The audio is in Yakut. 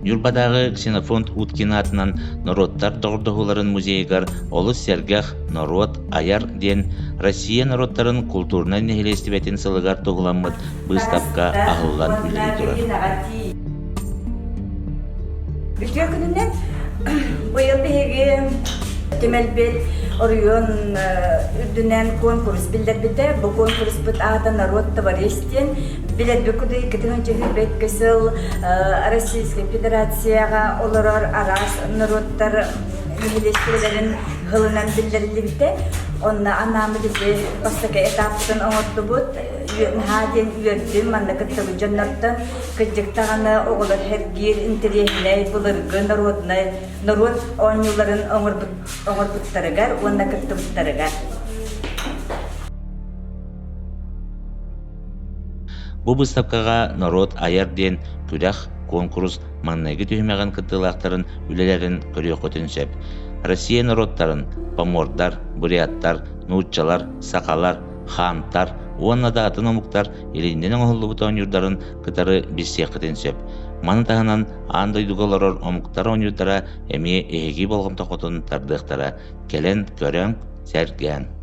Ньурбатааҕы Ксенофонт Уткин аатынан норуоттар доҕордоһууларын музейыгар олус сэргэх «Норуот айар» диэн Россия норуоттарын култуурунай нэһилиэстибэтин сылыгар туһуламмыт быыстапка аһыллан үлэлии турар. Үтүө күнүнэн быйыл биһиги түмэлбит оройуон үрдүнэн куонкурус биллэрбитэ. Бу куонкуруспут аата «Народ товарищ» диэн. Билэрбит курдук 2022 сыл Российскай Федерацияҕа олорор араас норуоттар нэһилиэстибэлэрин сылынан биллэриллибитэ. Онно анааммыт ити бастакы этаппытын оҥордубут. Наһаа диэн үөрдүм манна кыттыбыт дьоннортон. Кырдьык даҕаны оҕолор сэргиир интэриэһинэй былыргы народнай норуот оонньууларын оҥорбуттарыгар уонна кыттыбыттарыгар. Бу быыстапкаҕа норуот айар диэн күрэх, куонкурус маҥнайгы түһүмэҕин кыттыылаахтарын үлэлэрин көрүөххүтүн сөп. Россия норуоттарын, помордар, буряттар, нууччалар, сахалар, хантар уонна да атын омуктар илииннэн оҥоһуллубут оонньуурдарын кытары билсиэххитин сөп. Маны таһынан аан дойдуга олорор омуктар оонньуурдара эмиэ эһиги болҕомтоҕутун тардыахтара. Кэлэн көрөҥ, сэргээҥ.